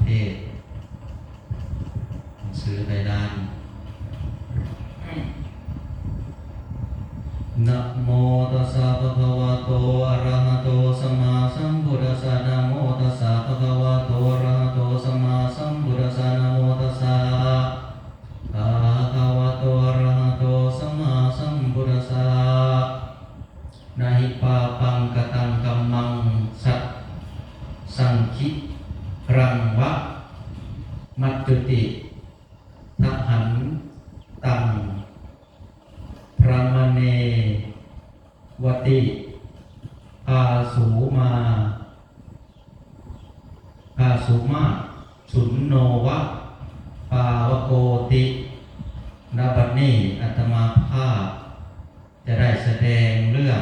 ເທດ ໜັງສືໃບລານ. ນະໂມຕັດສະ ພະຄະວະໂຕ ອະຣະຫະໂຕ ສຳມາສຳພຸດທັດສະ. ນະໂມຕັດສະ ພະຄະວະໂຕ ອະຣະຫະໂຕ ສຳມາສຳພຸດທັດສະ. ນະໂມຕັດສະ ພະຄະວະໂຕ ອະຣະຫະໂຕ ສຳມາສຳພຸດທັດສະ. ນະຫິ ປາປັງ ກະຕັງ ກຳມັງ ສັດ ສັງ ຄິຣັງ ວະ ມັດຈຸຕິ ທະຫັນ ຕັງ ພະມະເນ ວະຕິ ພາສຸມາ ພາສຸມາ ສຸນໂນ ວະ ປາວະໂກ ຕິ. ນະບັດນີ້ ອາດຕະມາພາບຈະໄດ້ສະແດງເລື່ອງ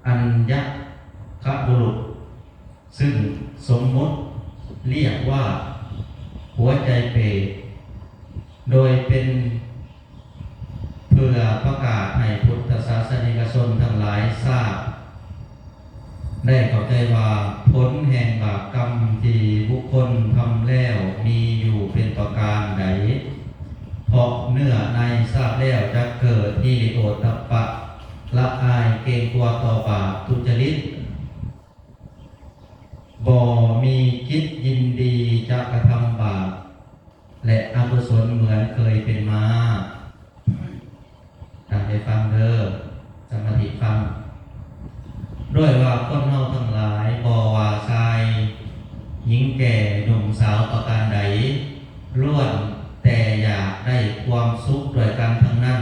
ອັນຍະຄະບຸລຸດ ຊຶ່ງສົມມຸດລຽກວ່າຫົວໃຈເປດ ໂດຍເປັນ ເພື່ອປະກາດໃຫ້ພຸດທະສາສະນິກະຊົນທັງຫຼາຍຊາບ ໄດ້ເຂົ້າໃຈວ່າ ຜົນແຫ່ງບາບກຳທີ່ບຸກຄົນທຳແລ້ວມີຢູ່ເປັນປະການໃດ, ເພາະເນື້ອໃນຊາບແລ້ວຈະເກີດຮີລິໂອດຕັບປະ ລະອາຍເກງກົວຕໍ່ບາບທຸຈະລິດ, ບໍ່ມີຈິດຍິນດີຈະກະທຳບາບ ແລະ ອະກຸສົນເໝືອນເຄີຍເປັນມາ. ຕັ້ງໃຈຟັງເດີ້, ສະມາທິຟັງ. ດ້ວຍວ່າຄົນເຮົາທັງຫຼາຍ, ບໍ່ວ່າຊາຍ, ຍິງແກ່, ໜຸ່ມສາວປະການໃດ, ລ້ວນແຕ່ຢາກໄດ້ຄວາມສຸກດ້ວຍກັນທັງນັ້ນ,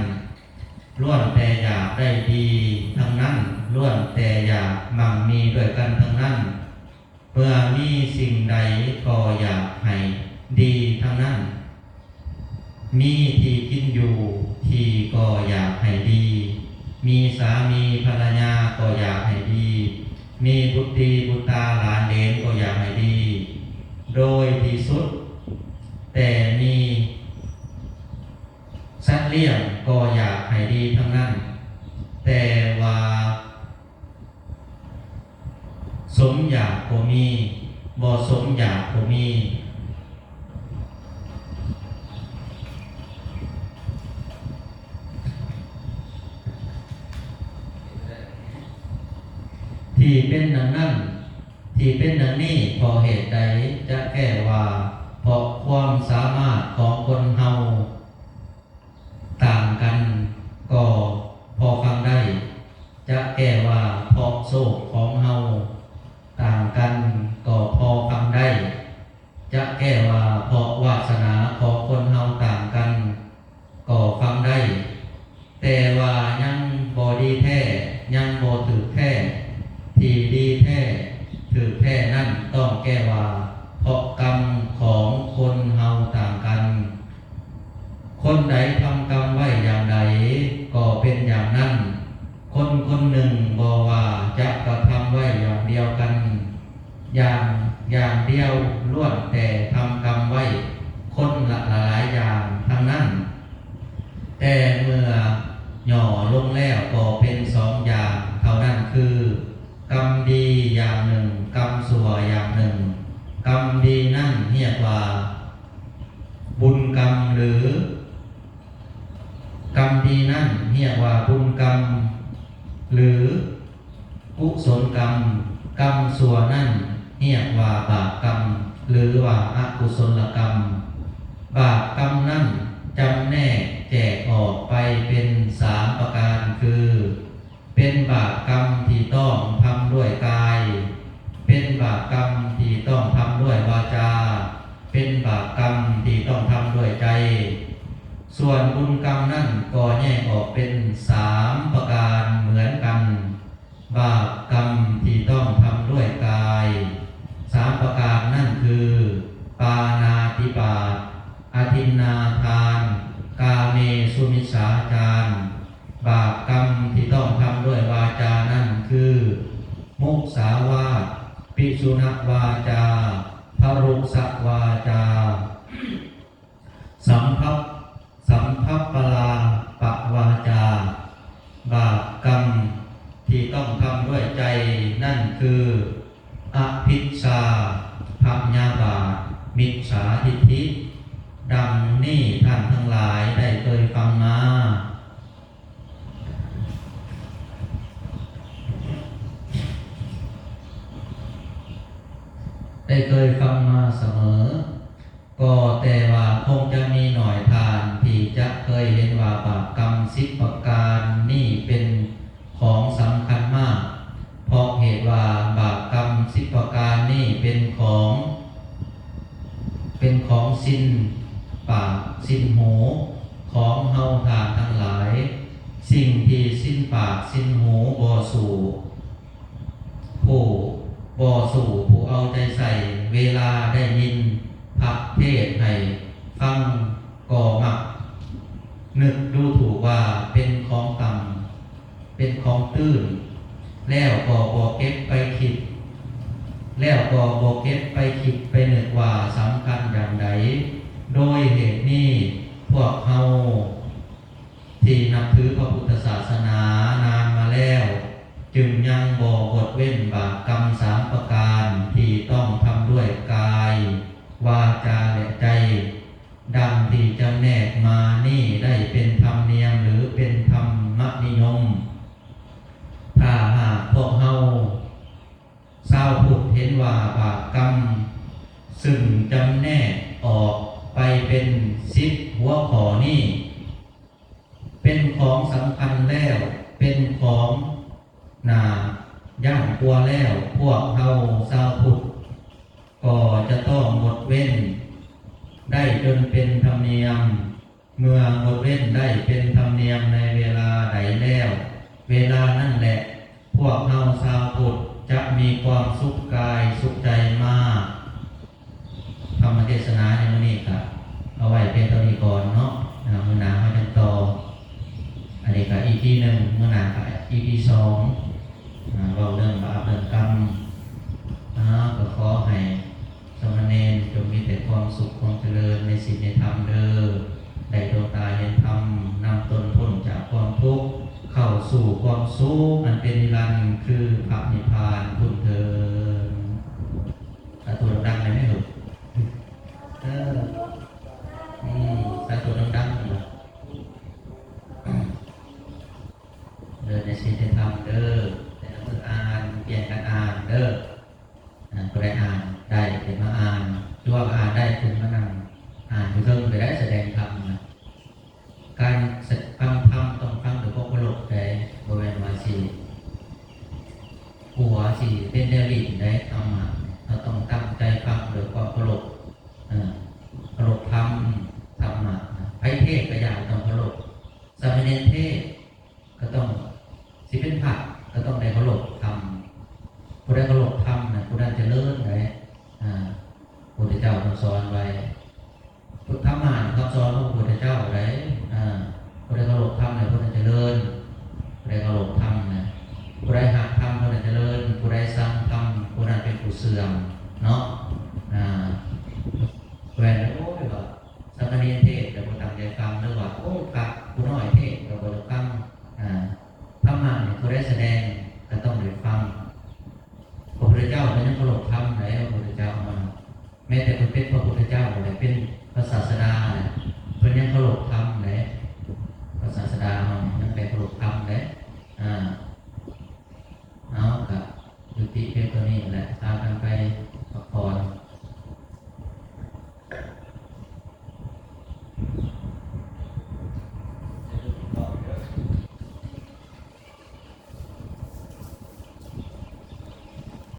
ລ້ວນແຕ່ຢາກໄດ້ດີທັງນັ້ນ, ລ້ວນແຕ່ຢາກໝັ່ງມີດ້ວຍກັນທັງນັ້ນ. ເມື່ອມີສິ່ງໃດກໍຢາກໃຫ້ດີທັງນັ້ນ, ມີທີ່ກິນຢູ່ທີ່ກໍຢາກໃຫ້ດີ, ມີສາມີພັນລະຍາກໍຢາກໃຫ້ດີ, ມີບຸດຕີບຸດຕາຫຼານເຫຼນກໍຢາກໃຫ້ດີ, ໂດຍທີ່ສຸດແຕ່ມີສັດລ້ຽງກໍຢາກໃຫ້ດີທັງນັ້ນ, ແຕ່ວ່າ ສົມຢາກກໍມີ, ບໍ່ສົມຢາກກໍມີ. ທີ່ເປັນດັ່ງນັ້ນ, ທີ່ເປັນດັ່ງນີ້ ເພາະເຫດໃດ? ຈະແກ້ວ່າ ເພາະຄວາມສາມາດຂອງຄົນເຮົາ ຕ່າງກັນກໍພໍຟັງໄດ້, ຈະແກ້ວ່າເພາະໂຊກຂອງເຮົາຕ່າງກັນກໍພໍຟັງໄດ້, ຈະແກ້ວ່າເພາະວາດສະໜາຂອງຄົນເຮົາຕ່າງກັນກໍຟັງໄດ້, ແຕ່ວ່າຍັງບໍ່ດີແທ້, ຍັງບໍ່ຖືກແທ້, ທີ່ດີແທ້, ຖືກແທ້ນັ້ນຕ້ອງແກ້ວ່າເພາະກຳຂອງຄົນເຮົາຕ່າງກັນ. ຄົນໃດທຳກຳໄວ້ຢ່າງໃດ ກໍເປັນຢ່າງນັ້ນ. ຄົນຄົນໜຶ່ງບໍ່ວ່າຈະກະທຳໄວ້ຢ່າງດຽວກັນ ຢ່າງ ຢ່າງດຽວ, ລ້ວນແຕ່ທຳກຳໄວ້ຄົນລະຫຼາຍໆຢ່າງທັງນັ້ນ. ແຕ່ເມື່ອຫຍໍ້ລົງແລ້ວກໍເປັນສອງຢ່າງເທົ່ານັ້ນຄື ກຳດີຢ່າງໜຶ່ງ, ກຳຊົ່ວຢ່າງໜຶ່ງ. ກຳດີນັ້ນຮຽກວ່າບຸນກຳ ຫຼື ກຳດີນັ້ນຮຽກວ່າບຸນກຳ ຫຼື ກຸສົນກຳ, ກຳຊົ່ວນັ້ນຮຽກວ່າບາບກຳ ຫຼືວ່າອະກຸສົນລະກຳ. ບາບກຳນັ້ນຈຳແນກແຈກອອກໄປເປັນສາມປະການຄື ເປັນບາບກຳທີ່ຕ້ອງທຳດ້ວຍກາຍ, ເປັນບາບກຳທີ່ຕ້ອງທຳດ້ວຍວາຈາ, ເປັນບາບກຳທີ່ຕ້ອງທຳດ້ວຍໃຈ. ສ່ວນບຸນກຳນັ້ນກໍແຍກອອກເປັນສາມປະການເໝືອນກັນ, ບາບກຳທີ່ຕ້ອງທຳດ້ວຍກາຍ ສາມປະການນັ້ນຄື ປານາຕິບາດ, ອະທິນນາທານ, ກາເມສຸມິດສາຈານ. ບາບກຳທີ່ຕ້ອງທຳດ້ວຍວາຈານັ້ນຄື ມຸສາວາດ, ປິສຸນະວາຈາ, ພະລຸສະວາຈາ, ສຳພັບ ສຳພັບປະລາປະວາຈາ. ບາບກຳທີ່ຕ້ອງທຳດ້ວຍໃຈນັ້ນຄື ອະພິດຊາ, ພະຍາບາດ, ມິດສາທິດຖິ. ດັ່ງນີ້ທ່ານທັງຫຼາຍໄດ້ເຄີຍຟັງມາ ໄດ້ເຄີຍຟັງມາສະເໝີ. ກໍແຕ່ວ່າຄົງຈະມີໜ້ອຍທ່ານທີ່ຈະເຄີຍເຫັນວ່າບາບກຳສິບປະການນີ້ເປັນຂອງສຳຄັນມາກ, ເພາະເຫດວ່າບາບກຳສິບປະການນີ້ເປັນຂອງ ເປັນຂອງສິ້ນປາກສິ້ນຫູຂອງເຮົາທ່ານທັງຫຼາຍ. ສິ່ງທີ່ສິ້ນປາກສິ້ນຫູບໍ່ສູ້ ຜູ້ບໍ່ສູ້ຜູ້ເອົາໃຈໃສ່ ເວລາໄດ້ຍິນພະເທດໃຫ້ຟັງກໍມັກນຶກດູຖືກວ່າເປັນຂອງຕ່ຳ ເປັນຂອງຕື້ນ ແລ້ວກໍບໍ່ເກັບໄປຄິດ ແລ້ວກໍບໍ່ເກັບໄປຄິດໄປນຶກວ່າສຳຄັນຢ່າງໃດ. ໂດຍເຫດນີ້ ພວກເຮົາ ທີ່ນັບຖືພະພຸດທະສາສະໜານານມາແລ້ວ ຈຶ່ງຍັງບໍ່ງົດເວັ້ນບາບກຳສາມປະການທີ່ຕ້ອງທຳດ້ວຍກາຍ, ວາຈາ ແລະ ໃຈ, ດັ່ງທີ່ຈຳແນກມານີ້ໄດ້ເປັນທຳນຽມ ຫຼື ເປັນທຳມະນິຍົມ. ຖ້າຫາກພວກເຮົາຊາວພຸດເຫັນວ່າບາບກຳ ຊຶ່ງຈຳແນກອອກໄປເປັນສິບຫົວຂໍ້ນີ້ ເປັນຂອງສຳຄັນແລ້ວ ເປັນຂອງໜ້າຢ້ານກົວແລ້ວ, ພວກເຮົາຊາວພຸດກໍຈະຕ້ອງງົດເວັ້ນໄດ້ຈົນເປັນທຳນຽມ. ເມື່ອງົດເວັ້ນໄດ້ເປັນທຳນຽມໃນເວລາໃດແລ້ວ, ເວລານັ້ນແຫຼະ ພວກເຮົາຊາວພຸດຈະມີຄວາມສຸກກາຍສຸກໃຈມາກ. ທຳມະເທດສະນາໃນມື້ນີ້ກະເອົາໄວ້ພຽງເທົ່ານີ້ກ່ອນເນາະ. ອາ ມື້ໜ້າເຮົາຈັ່ງຕໍ່. ອັນນີ້ກະອີພີໜຶ່ງ, ມື້ໜ້າກະອີພີສອງ. ອາ ເວົ້າເລື່ອງບາບເລື່ອງກຳ. ອາ ກໍຂໍໃຫ້ສາມະເນນຈົ່ງມີແຕ່ຄວາມສຸກຄວາມຈະເລີນໃນສິນໃນທຳເດີ້. ໄດ້ດວງຕາເຫັນທຳ, ນຳຕົນພົ້ນຈາກຄວາມທຸກ, ເຂົ້າສູ່ຄວາມສຸກອັນເປັນນິລັນ ຄືພະນິບພານພຸ້ນເທີ້ນ. ສາທຸດັງໆ ໄດ້ໄໝລູກ? ເອີ ອືມ ສາທຸດັງໆ ເດີ ໃນສິນໃນທຳເດີ ແຕ່ລະມື້ອ່ານ ປ່ຽນກັນອ່ານເດີ. ອ່າ ຜູ້ໃດອ່ານໄດ້ຂຶ້ນມາອ່ານ, ຫຼືວ່າອ່ານໄດ້ຂຶ້ນມານັ່ງອ່ານຢູ່ເທິງກໍໄດ້ ສະແດງທຳນະ. ການຟັງທຳຕ້ອງຟັງດ້ວຍຄວາມເຄົາລົບໃດ໋, ບໍ່ແມ່ນວ່າຊິ ຫົວຊິເປັນແນວຫຼິ້ນໃດ໋. ທຳມະເຮົາຕ້ອງຕັ້ງໃຈຟັງດ້ວຍຄວາມເຄົາລົບ, ເອີ ເຄົາລົບທຳ, ທຳມະນະ. ໃຜເທດກໍຢ່າງຕ້ອງເຄົາລົບ, ສາມະເນນເທດກໍຕ້ອງ ຊິເປັນພະກໍຕ້ອງໄດ້ເຄົາລົບທຳ. ຜູ້ໃດເຄົາລົບທຳນະ ຜູ້ນັ້ນຈະເລີນໃດ໋. ອາ ພຸດທະເຈົ້າເພິ່ນສອນໄວ້ ທຳມະນີ້ ຄຳສອນຂອງພຸດທະເຈົ້າໃດ໋. ອາ ຜູ້ໃດເຄົາລົບທຳນະ ຜູ້ນັ້ນຈະເລີນ. ຜູ້ໃດເຄົາລົບທຳນະ ຜູ້ໃດຮັກທຳ ຜູ້ນັ້ນຈະເລີນ, ຜູ້ໃດຊັງທຳ ຜູ້ນັ້ນເປັນຜູ້ເສື່ອມເນາະ. ອາ ແມ່ນ ໂອ້ຍ ວ່າສາມະເນນເທດແລ້ວບໍ່ຕັ້ງໃຈຟັງ ຫຼືວ່າ ໂອ້ ພະຜູ້ນ້ອຍເທດກໍບໍ່ໄດ້ຟັງ. ອາ ທຳມະນີ້ຜູ້ໃດສະແດງກໍຕ້ອງໄດ້ຟັງ. ພະພຸດທະເຈົ້າກໍຍັງເຄົາລົບທຳໃດ໋. ພະພຸດທະເຈົ້າເນາະ ແມ້ແຕ່ເພິ່ນເປັນພະພຸດທະເຈົ້າກໍໄດ້ ເປັນ